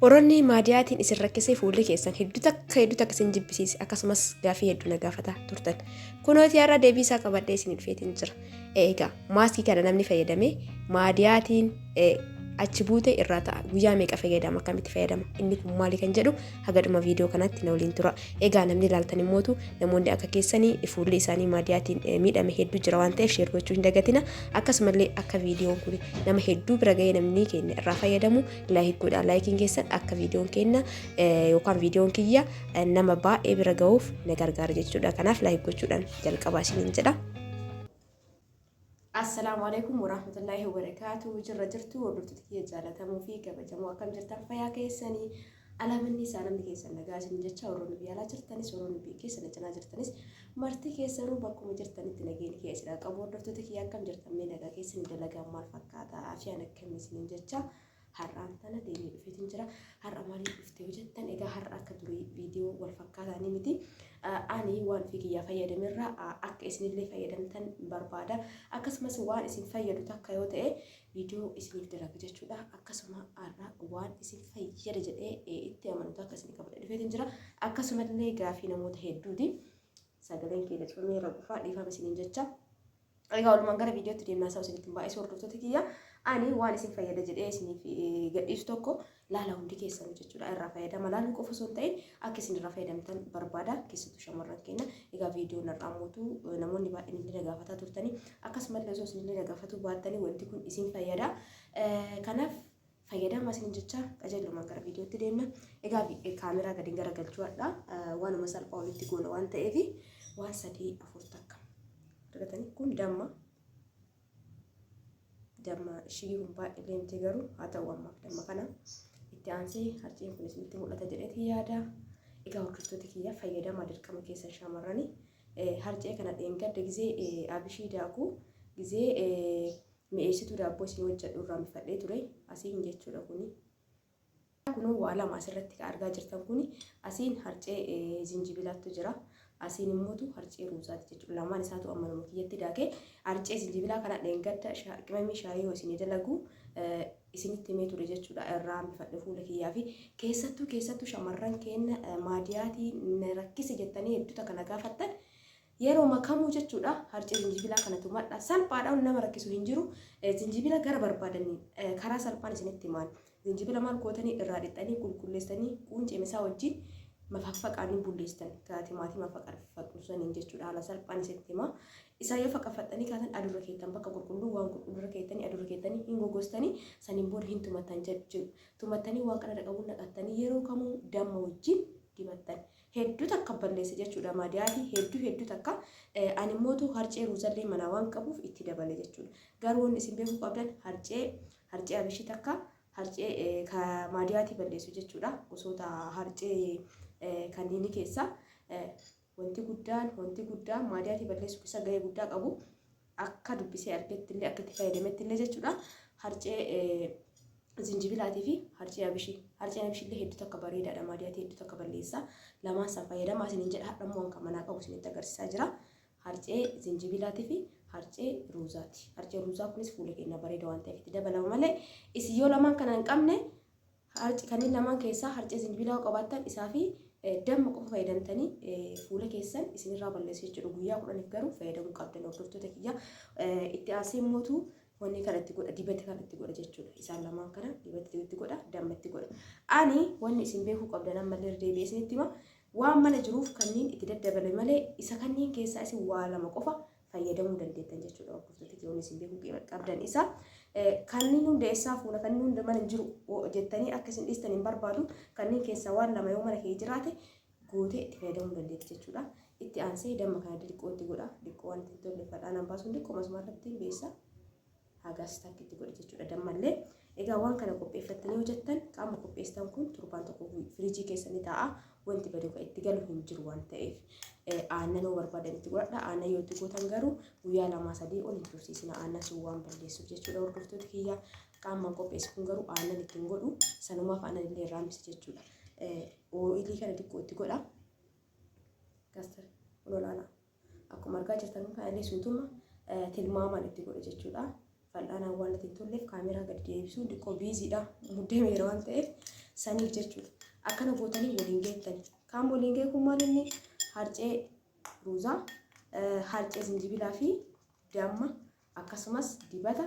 Warroonni maadiyaatiin isin rakkisee fuulli keessan hedduu takka hedduu takka isin jibbisiise akkasumas gaafii hedduu na gaafataa turtan. Kunooti har'a deebii isaa qabadhee isin dhufeetiin jira. Egaa maaskii kana namni fayyadame maadiyaatiin achi buute irraa ta'a. Guyyaa meeqa fayyadama akkamitti fayyadama inni kun maali kan jedhu haga dhuma viidiyoo kanaatti na waliin tura. Egaa namni ilaaltan immootu namoonni akka keessanii fuulli isaanii maadiyaatiin miidhame hedduu jira waan ta'eef sheer gochuu hin dagatina. Akkasumallee akka viidiyoon kun nama hedduu bira ga'ee namni keenya irraa fayyadamu like godhaa. Laayikiin keessan akka viidiyoon keenya yookaan viidiyoon kiyya nama baay'ee bira ga'uuf na gargaara jechuudha. Kanaaf like gochuudhaan jalqabaa isiniin jedha. Assalaamu alaikum warahmatullaahi wabarakaatu. Jirra jirtu hordoftoota kiyya jaalatamuu fi kabajamoo akkam jirtan fayyaa keessanii alaamanni isaa namni keessan nagaa isin jecha warroonni biyya alaa jirtanis warroonni biyya keessa na cinaa jirtanis marti keessanuu bakkuma jirtanitti nageenyi kiyya isin haa qabu hordoftoota kiyya akkam jirtan mee nagaa keessanii dalagaan maal fakkaata afiyaan akkamii isiniin jecha har'aan tana deebi'ee dhufeetiin jira. Har'a maaliif dhufte yoo jettan egaa har'a akka durii viidiyoo wal fakkaataanii miti. Ani waan ofii kiyyaa fayyadamerra akka isinillee fayyadamtan barbaada. Akkasumas waan isin fayyadu takka yoo ta'e viidiyoo isiniif dalaga jechuudha. Akkasuma har'a waan isin fayyada jedhee itti amanu takka isin qabadhe dhufeetiin jira. Akkasumallee gaafii namoota hedduuti. Sagaleen keenya cufameera qofaa dhiifama isiniin jecha. Egaa walumaan gara viidiyootti deemnaa isaa isinitti hin baay'isu hordoftoota kiyya. Ani waan isin fayyada jedhee isiniif gadhiisu tokko laala hundi keessanuu jechuudha. Irraa fayyadama laaluu qofa osoo hin ta'in akka isin irraa fayyadamtan barbaada keessattuu shamarran keenya. Egaa viidiyoon har'aa mootu namoonni baay'een illee na gaafataa turtanii akkasumallee osoo isin illee na gaafatuu baattanii wanti kun isin fayyada. Kanaaf fayyadama isin jecha qajeelumaan gara viidiyootti deemna. Egaa kaameraa gadi garagalchuu hadha waanuma salphaa walitti goona waan ta'eef waan sadii afur takka. Argatanii kun damma. Damma ishii kun baay'ee deemte garuu haa ta'u ammaaf damma kana itti aansee harceen kun isinitti mul'ata jedheeti yaada. Egaa hordoftoota kiyya fayyadamaa dirqama keessan shamarranii harcee kana dheengadda gizee abishii daakuu gizee mi'eessituu daabboo isin hojjedhu irraa bifadhee ture asiin jechuudha kuni. Kunoo waa lama asirratti kan argaa jirtan kuni asiin harcee zinjibilaattu jira. Asiin immootu harcee ruuzaati jechuudha. Lamaan isaatu amma nama kiyyatti daakee harcee zinjibilaa kana dheengadda qimamii shaayii yoo isinii dalagu isinitti himee ture jechuudha. Irraa hambifadhe fuula kiyyaa fi keessattuu keessattuu shamarran keenya maadiyaatii na rakkise jettanii hedduu takka na gaafattan Yeroma kamuu jechuudha harcee zinjibilaa kana tumadha. Salphaadha nama rakkisu hin jiru. Zinjibila gara barbaadaniin karaa salphaan isinitti himaan. Zinjibila maal gootanii irraa dhixxanii qulqulleessanii quuncee isaa wajjin mafaqfaqaan bulleessitan. Timaatima faqfaqsaniin jechuudha haala salphaan isinitti hima. Isaa yoo faqaffaxxanii kaatan adurra keettan bakka qulqulluu waan qulqullurra keettanii adurra keettanii hin goggoostanii saniin booda hin tumattan jedhu. Tumattanii waan qadada qabuun naqattanii yeroo kamuu damma wajjin dibattan. Heddu takka balleesse jechuudha maadiyaati heddu heddu takka ani immootu harcee ruuzallee manaa waan qabuuf itti dabale jechuudha. Garuu wanni isin beekuu qabdan harcee harcee abishii takka harcee ka maadiyaatii balleessu jechuudha. Gosoota harcee kanniini keessaa wanti guddaan wanti guddaan maadiyaatii balleessu keessa gahee guddaa qabu akka dubbisee argetti illee akka itti fayyadametti illee jechuudha. Harcee zinjibilaatii fi harcee abishii. Harceen abishii illee hedduu takka bareedaadha. Maadiyaatii hedduu takka balleessa. Lamaan san fayyadamaa isiniin jedha. Har'a immoo kan manaa qabu isinitti agarsiisaa jira. Harcee zinjibilaatii fi harcee ruuzaati. Harcee ruuzaa kunis fuula keenya bareeda waan ta'eef itti dabalama malee isin yoo lamaan kana hin qabne harci kanneen lamaan keessaa harcee zinjibilaa yoo qabaattan isaa fi damma qofa fayyadamtanii fuula keessan isinirraa balleessu jechuudha. Guyyaa 10f garuu fayyadamuu qabdan hordoftoota kiyya. Itti aansee mootu wanni kana itti godha dibata kana itti godha jechuudha. Isaan lamaan kana dibata itti godha damma itti godha. Ani wanni isin beekuu qabdan ammallee irra deebi'ee isinitti hima. Waan mana jiruuf kanneen itti daddabale malee isa kanneen keessaa isin waa lama qofa fayyadamuu dandeettan jechuudha. Hordoftoota kiyya wanni isin beekuu qabdan isa. Kanneen hunda eessaa fuuna kanneen hunda mana hin jiru jettanii akka isin dhiistan hin barbaadu. Kanneen keessaa waan lama yoo mana kee jiraate gootee itti fayyadamuu dandeetti jechuudha. Itti aansee damma kana diqqoo itti godha. Diqqoo waan itti hin tolle fal'aanaan baasuun diqqoo masuma irratti hin beessa. Hagas takka itti godha jechuudha dammallee. Egaa waan kana qopheeffattanii hojjettan qaama qopheessitan kun torbaan tokko firiijii keessa ni taa'a. Wanti badu kan itti galu hin jiru waan ta'eef. Aannan yoo barbaadan itti godhadha. Aannan yoo itti gootan garuu guyyaa lamaa sadii ol hin tursiisina. Aannan sun waan balleessuuf jechuudha hordoftoota kiyya. Qaamaan qopheessu kun garuu aannan itti hin godhu. Sanumaaf aannan illee irraa hambisa jechuudha. Ooyilii kana xiqqoo itti godha. Kastar kun olaanaa. Akkuma argaa jirtan kun kanallee suutuma tilmaamaan itti godha jechuudha. Fal'aanaan waan natti hin tolleef kaameraa gadi deebisuun xiqqoo biiziidha. Muddameera waan ta'eef Saniif jechuudha. Akkana gootanii waliin geettani. Kaan waliin ga'e kun maal inni harcee ruuzaa, harcee zinjibilaa fi damma akkasumas dibata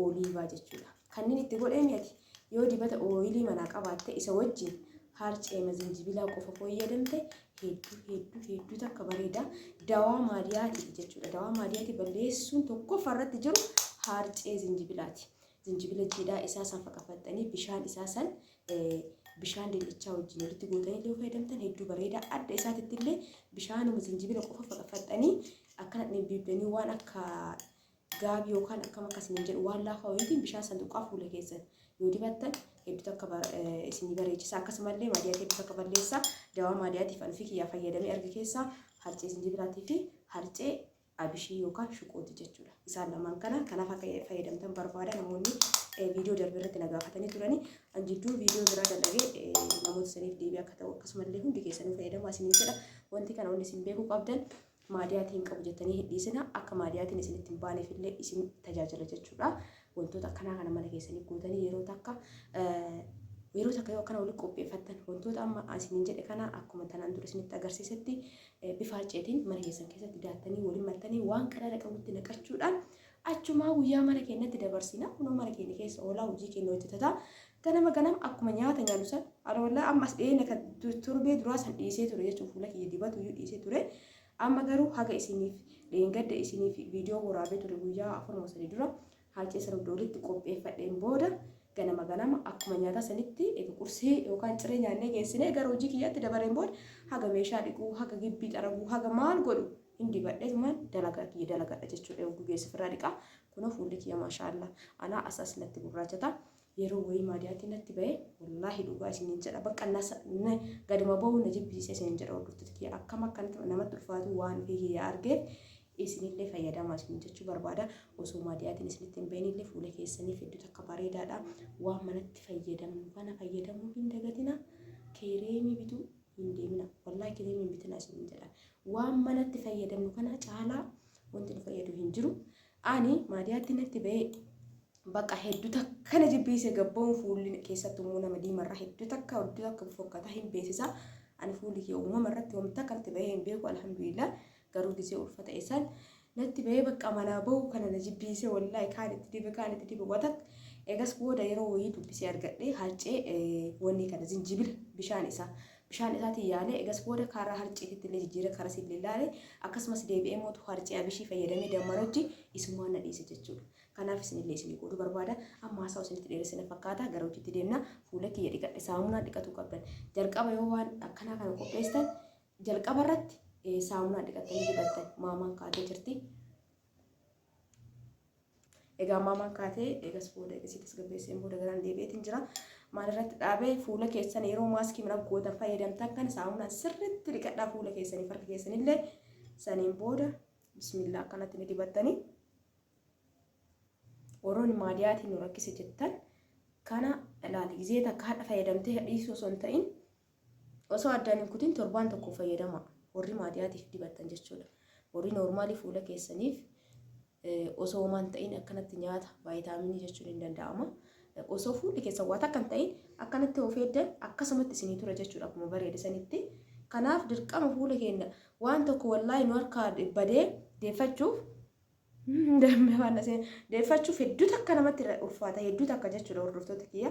ooliivaa jechuudha. Kanneen itti godhee mi'ati yoo dibata ooyilii manaa qabaatte isa wajjin harceema zinjibilaa qofa fayyadamte hedduu hedduu hedduu takka bareeda. Dawaa maadiyaati jechuudha. Dawaa maadiyaati balleessuun tokkoffaa irratti jiru harcee zinjibilaati. Zinjibila jiidhaa isaa san faqafaxxanii bishaan isaa san bishaan dinnichaa wajjin walitti gootanii illee fayyadamtan hedduu bareeda. Adda isaatitti illee bishaanuma zinjibila qofa faqafaxxanii akkana dhibbiibdanii waan akka gaabii yookaan akkam akka isiniin jedhu waan laafaa wayiitiin bishaan sanduuqaa fuula keessan yoo dibattan hedduu takka isinii bareechisa. Akkasumallee maadiyaati hedduu takka balleessa. Dawaa maadiyaatiif ani ofii kiyyaa fayyadamee arge keessaa harcee zinjibilaatii fi harcee abishii yookaan shuqooti jechuudha. Isaan lamaan kana kanaaf akka fayyadamtan barbaada. Namoonni viidiyoo darbe irratti na gaafatanii turani. An jidduu viidiyoo biraa dalagee namoota saniif deebii akka ta'u akkasumallee hundi keessanuu fayyadamaa isiniin jedha. Wanti kana wanni isin beekuu qabdan maadiyaatii hin qabu jettanii hin dhiisina. Akka maadiyaatiin isinitti hin baaneef illee isin tajaajila jechuudha. Wantoota akkanaa kana mana keessanii guutanii yeroo takka yoo akkana walitti qopheeffattan wantoota amma isiniin jedhe kana akkuma tanaan dura isinitti agarsiisetti bifa harceetiin mana keessan keessatti daattanii waliin martanii waan qadaada qabutti naqachuudhaan achumaa guyyaa mana keenyatti dabarsina. Kunoo mana keenya keessa oolaa hojii keenya hojjetataa ganama ganama akkuma nyaata nyaannu san ana wallaahi amma as dhiyeenya kan torbee duraa san dhiisee ture jechuun fuula kiyya dibatu iyyuu dhiisee ture. Amma garuu haga isiniif dheengadda isiniif viidiyoo waraabee ture guyyaa 4 3 dura harcee sana walitti qopheeffadheen booda ganama ganama akkuma nyaata sanitti eega qursii yookaan ciree nyaannee geessinee gara hojii kiyyaatti dabareen booda haga meeshaa dhiquu, haga gibbii xaraguu, haga maal godhu hin dibadheetumaan dalagaa kiyya dalagadha jechuudha. Yogguu geesse ofirraa dhiqaa. Kunoo fuulli kiyya maashaallaa anaa as as natti gurraachata. Yeroo wayii maadiyaatti natti ba'e, wallaahi dhugaa isiniin jedha, bakka gaduma ba'uu na jibbisiise isiniin jedha. Hordoftoota kiyya, akkam akka namatti ulfaatu waan ofii kiyya argeef isinillee fayyadamaa isin jechuu barbaada. Osoo maadiyaatiin isinitti hin bahinillee fuula keessaniif hedduu takka bareedaadha. Waan manatti fayyadamnu kana fayyadamuu hin dagatina. Kireemii bituu hin deemina. Wallaahi kireemii hin bitina isiniin jedha. Waan manatti fayyadamnu kana caalaa wanti nu fayyadu hin jiru. Ani maadiyaatti natti ba'ee bakka hedduu takka na jibbiise gabboon fuulli keessattuu immoo nama diimarraa hedduu takka hedduu takka fokkataa hin beeksisa. Ani fuulli kee uumama irratti wanta takka natti bahee hin beeku, alhamdulillah. Garuu gisee ulfa ta'e san natti bahee bakka manaa bahu kana na jibbiise, wallaahi kaan itti dibe kaan itti dibe watak. Egas booda yeroo wayii dubbisee argadhee harcee wanni kana zinjibila bishaan isaatiin yaalee, egas booda karaa harceetitti illee jijjiiree karaa illee ilaale, akkasumas deebi'ee mootu harcee abishii fayyadamee dammarojji isumaan na dhiise jechuudha. Kanaaf isinillee isinii qooduu barbaada. Amma haasaa isinitti dheeressina fakkaata. Gara hojiitti deemna. Fuula kiyya dhiqadhe. Saamunaan dhiqatuu qabdan. Jalqaba yoo waan akkanaa kana qopheessitan jalqaba irratti saamunaan dhiqattanii dibattan. Maamaan kaatee jirti. Egaa maamaan kaatee egas booda egasii tasgabbeesseen booda garaan deebi'eetiin jira. Maal irratti dhaabee? Fuula keessan yeroo maaskii mana gootan fayyadamtan kana saamunaan sirriitti dhiqadhaa fuula keessanii harka keessanillee. Saniin booda bismillaa akkanatti ni dibattanii. Warroonni maadiyaatiin nu rakkise jettan kana ilaali, gizee takka hadha fayyadamtee dhiisuu osoo hin ta'in osoo addaan hin kutin torbaan tokko fayyadama warri maadiyaatiif dibattan jechuudha. Warri noormaalii fuula keessaniif osoo homaa hin ta'in akkanatti nyaata vaayitaaminii jechuun hin danda'ama. Osoo fuulli keessan waa takka hin ta'in akkanatti of eegdan akkasumatti isinii tura jechuudha akkuma bareede sanitti. Kanaaf dirqama fuula keenya waan tokko wallaahi nu harkaa badee deeffachuuf deeffachuuf hedduu takka namatti ulfaata, hedduu takka jechuudha, hordoftoota kiyya.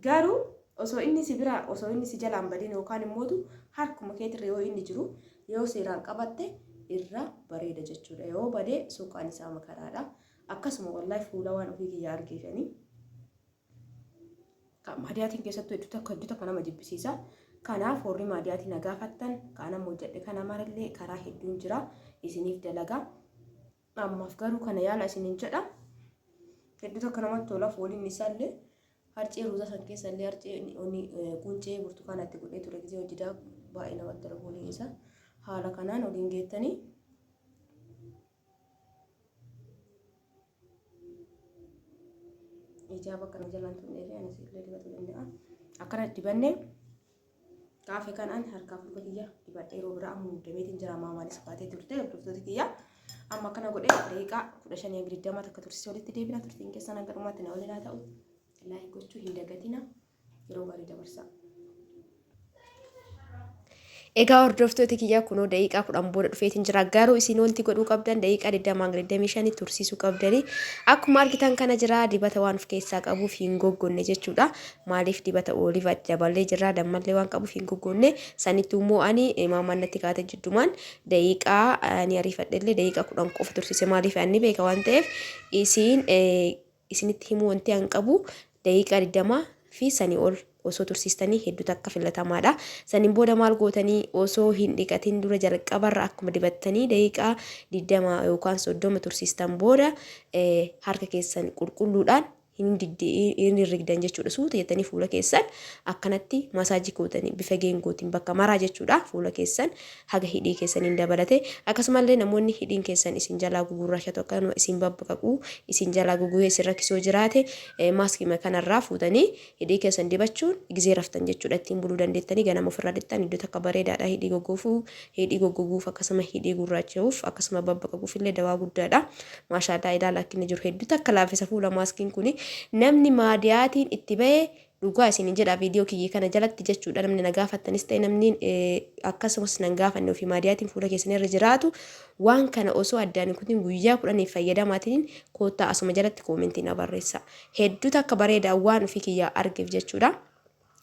Garuu osoo inni si biraa osoo inni si jalaan badin yookaan immootu harkuma keetirra yoo inni jiru yoo seeraan qabatte irra bareeda jechuudha. Yoo badee suuqaan isaa makaraadha. Akkasuma wallaahi fuula waan ofii kiyya argeefanii. Maadiyaatiin keessattuu hedduu takka hedduu takka nama jibbisiisa. Kanaaf warri maadiyaatiin na gaafattan kaan amma hojjedhe kana marallee karaa hedduun jira isiniif dalagaa. Ammaaf garuu kana yaala isiniin jedha. Hedduu takka namatti tola fooliin isaallee harcee ruuza san keessa illee harcee quncee burtukaana itti godhee ture gisee hojii daaku baay'ee namatti tola fooliin isaa. Haala kanaan waliin geettanii ijaaba kana jalaan tunnee fi anis illee dibatuu danda'a. Akkana dibannee gaafa kanaan harkaaf luka kiyya dibadhee yeroo biraa amma muddameetiin jira, maamaanis baatee turte, hordoftoota kiyya. Amma akkana godhee daqiiqaa 15 hanga 20 takka tursiisee walitti deebina. Turtiin keessan hanga dhumaatti na waliin haa ta'u. Like gochuu hin dagatina. Yeroo gaarii dabarsaa. Egaa hordoftoota kiyyaa, kunoo daqiiqaa 10 booda dhufeetiin jira. Garuu isin wanti godhuu qabdan daqiiqaa 20 hanga 25 tursiisuu qabdanii. Akkuma argitan kana jira, dibata waan of keessaa qabuuf hin goggonne jechuudha. Maaliif? Dibata olive daballee jira, dammallee waan qabuuf hin goggonne. Sanittuu immoo ani maamaan natti kaate jiddumaan daqiiqaa ni ariifadhellee daqiiqaa 10 qofa tursiise. Maaliif? Ani beeka waan ta'eef isin isinitti himuu wanti an qabu daqiiqaa 20 fi sanii ol osoo tursiistanii hedduu takka filatamaadha. Saniin booda maal gootanii? Osoo hin dhiqatin dura jalqabarra akkuma dibattanii daqiiqaa 20 yookaan 30 tursiistan booda harka keessan qulqulluudhaan hin hirrigdan jechuudha. Suuta jettanii fuula keessan akkanatti masaajii gootanii bifa geengootiin bakka maraa jechuudha. Fuula keessan haga hidhii keessaniin dabalate. Akkasumallee namoonni hidhiin keessan isin jalaa gugurraachatu, akkanuma isin babbaqaquu, isin jalaa guguree isin rakkisoo jiraate, maaskii kanarraa fuutanii hidhii keessan dibachuun gizee raftan jechuudha ittiin buluu dandeettanii, ganama ofirraa dhixxan iddoo takka bareedaadha. Hidhii goggoofuu, hidhii goggoguuf, akkasuma hidhii gurraacha'uuf, akkasuma babbaqaquuf illee dawaa guddaadha. Maashaallah, ilaala akka inni jiru, hedduu takka laaffisa fuula maaskiin kuni. Namni maadiyaatiin itti ba'e, dhugaa isin jedha, viidiyoo kiyya kana jalatti jechuudha, namni na gaafattanis ta'e namni akkasumas nan gaafanne ofii maadiyaatiin fuula keessan irra jiraatu, waan kana osoo addaan hin kutin guyyaa 10f fayyadamaatiin koottaa asuma jalatti koomentii na barreessa. Hedduu takka bareedaa waan ofii kiyyaa argeef jechuudha.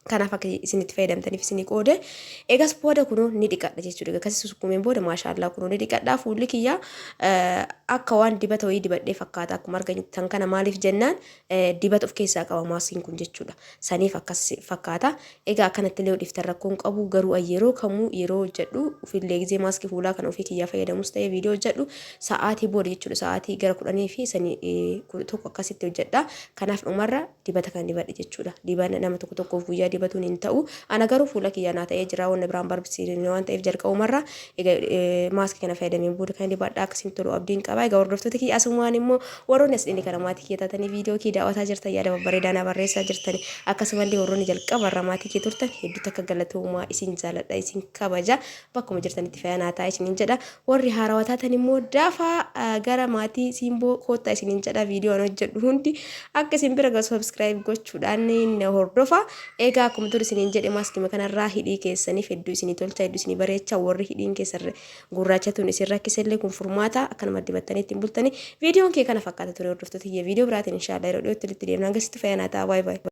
Kanaaf akka isin itti fayyadamtaniif isinii qoode. Egas booda kunoo ni dhiqadha jechuudha. Akkasii sukkuumeen booda, maashaallaa, kunoo ni dhiqadha. Fuulli kiyya akka waan dibata wayii dibadhee fakkaata akkuma argitan kana. Maaliif jennaan, dibata of keessaa qaba maaskiin kun jechuudha. Saniif akkas fakkaata. Egaa akkanatti illee dhiftan rakkoon qabu, garuu yeroo kamuu yeroo hojjedhu ofillee gizee maaskii fuulaa kana ofii kiyyaa fayyadamus ta'ee viidiyoo hojjedhu sa'aatii booda jechuudha. Sa'aatii gara 10 fi sanii 11 akkasitti hojjedha. Kanaaf dhumarra dibata kan dibadhe jechuudha. Dibana nama tokko tokkoof guyyaa dibatuun hin ta'u. Ana garuu fuula kiyyaa naa ta'ee jira. Wanna biraan barbaachise waan ta'eef jalqabumarra egaa maaskii kana fayyadameen booda kan dibadha, akkasiin tolu abdiin qaba. Egaa hordoftoota kiyya, asumaan immoo warroonni as dhini kana maatii kiyya taatanii viidiyoo kiyya daawwataa jirtan, yaada babbareedaa na barreessaa jirtani. Akkasumallee warroonni jalqabarra maatii kiyya turtan, hedduu takka galatoomaa, isin jaaladha, isin kabaja, bakkuma jirtanitti fayyaa ta'a isiniin jedha. Warri haarawaa taatan immoo dafaa gara maatii Siimboo koottaa isiniin jedha. Viidiyoo an hojjedhu hundi akka isin bira gahu subscribe gochuudhaan na hordofa. Egaa akkuma dur isiniin jedhe, maaskima kanarraa hidhii keessaniif hedduu isinii tolcha, hedduu isinii bareecha. Warri hidhiin keessan gurraachatuun isin rakkisellee kun furmaata, akkanuma dibattanii ittiin bultanii. Viidiyoon kee kana fakkaata ture, hordoftoota kiyya. Viidiyoo biraatiin inshaallah yeroo dhiyootti walitti deemna. Hangasitti fayyaa naa ta'a. Baay'ee baay'ee.